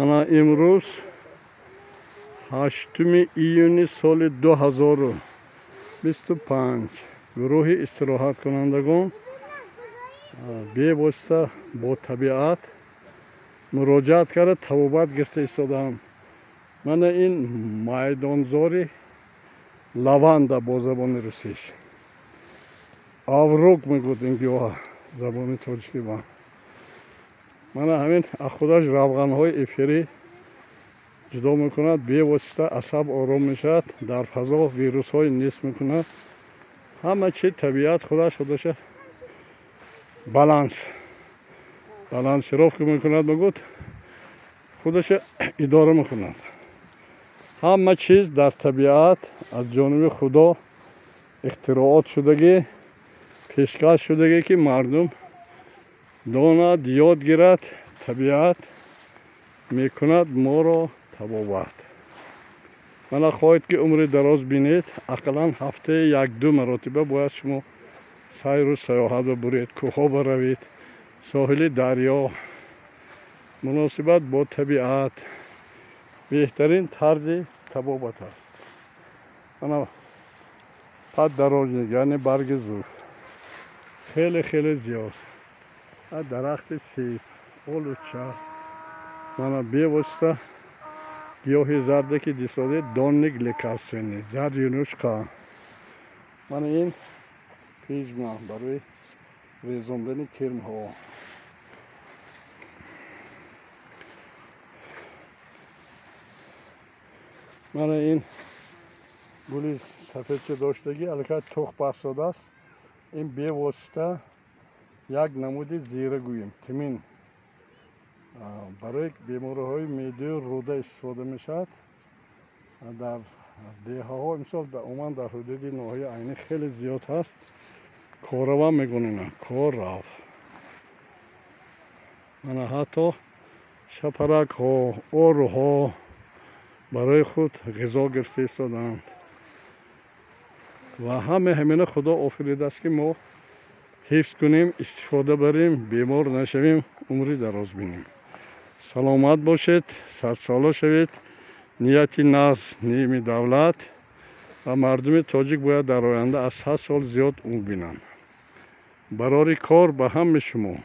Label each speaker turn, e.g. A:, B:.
A: Ана имрӯз 8 июни соли 2025 гурӯҳи истироҳаткунандагон бевосита бо табиат муроҷиат карда табобат гирифта истодаанд. Мана ин майдонзори лаванда бо забони русиш. Аврук мегӯд ин гиёҳа забони тоҷикӣ ба. Мана ҳамин аз худаш равғанҳои эфирӣ ҷудо мекунад, бевосита асаб ором мешавад, дар фазо вирусҳои нест мекунад. Ҳама чи табиат худаш худаша балансировка мекунад, мегӯд, худаша идора мекунад. Ҳама чиз дар табиат аз ҷониби Худо ихтироот шудагӣ, пешкаш шудагӣ, ки мардум донад, ёд гирад. Табиат мекунад моро табобат. Мана хоҳед, ки умри дароз бинед, ақаллан ҳафтаи як-ду маротиба бояд шумо сайру саёҳат бибуред, кӯҳҳо баравед, соҳили дарё. Муносибат бо табиат беҳтарин тарзи табобат аст. Мана поддорожник, яъне барги зуф хеле хеле зиёд. Дарахти себ, олуча. Мана бевосита гиёҳи зарде ки дисодед, донник лекарственный, зард юнучқа. Мана ин пижма барои резондани кирмҳо. Мана ин гули сафедча доштагӣ аллакай тухм басодааст. Ин бевосита як намуди зира гӯем, тимин, барои бемориҳои меъдаю рӯда истифода мешавад. Дар деҳаҳо, мисол, умуман дар ҳудуди ноҳияи Айнӣ хеле зиёд ҳаст. Корава мегӯнем, корав. Мана ҳатто шапаракҳо, орҳо барои худ ғизо гирифта истодаанд. Ва ҳама ҳамина Худо офаридааст, ки мо ҳифз кунем, истифода барем, бемор нашавем, умри дароз бинем. Саломат бошед, садсола шавед. Нияти нағз ними давлат, ва мардуми тоҷик бояд дар оянда аз 100 сол зиёд умр бинанд. Барори кор ба ҳамаи шумо.